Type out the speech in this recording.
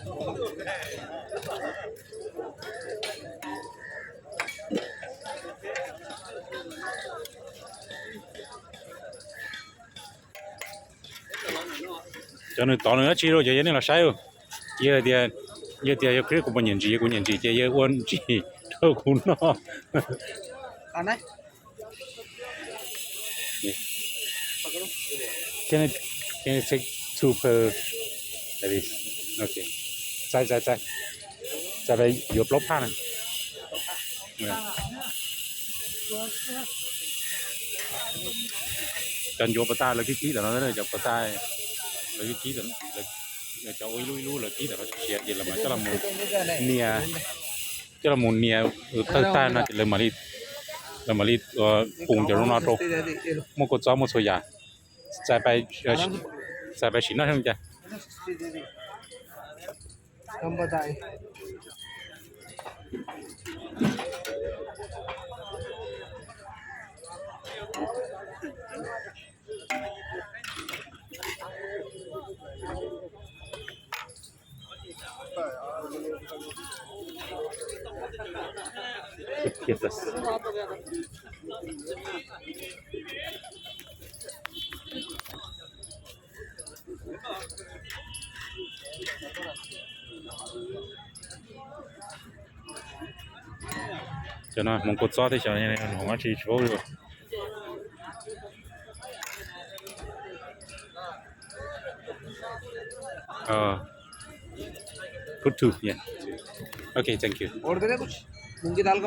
Cho nên tỏ nữa chi rồi, giờ này là sai rồi. Giờ thì, giờ thì giờ kia cũng bao nhiêu gì, cũng nhiều gì, giờ, giờ ôn gì, thôi cũng nó. Ăn đấy. Can I, can I take two per, that is, okay. ໃສ່ ໃສ່ ໃສ່ ໃສ່ໄປ ຢວບລົບຫ້ານະ. ເອີ ຈານຢວບປະຕາຍ ແລ້ວກິດໆ ແລ້ວເນາະ ຈານປະຕາຍ ແລ້ວກິດໆ ແລ້ວ ແລ້ວຈະໂອ້ຍລຸຍໆ ແລ້ວກິດ ແລ້ວເສຍເຢັນ ແລ້ວມາຈະລະໝູນເນຍ ຈະລະໝູນເນຍ ເອີ ເຕີຕານນະ ເລີມາລິ ເລີມາລິ ເອີ ປຸງຈະລົງນອໂຕ ໂມໂກຈອ ໂມໂຊຢາ ໃສ່ໄປ ເອີ ໃສ່ໄປຊິນນະ ເຖິງຈະ Tambah tayo. Yes, yes. ເຈົ້ານະ ມົງກົດຊອດທີ່ເຈົ້ານີ້ ຂອງອາຊີໂຊຢູ່ ເອີ Put two, yeah. Okay, thank you. और देना कुछ? मूंग की दाल का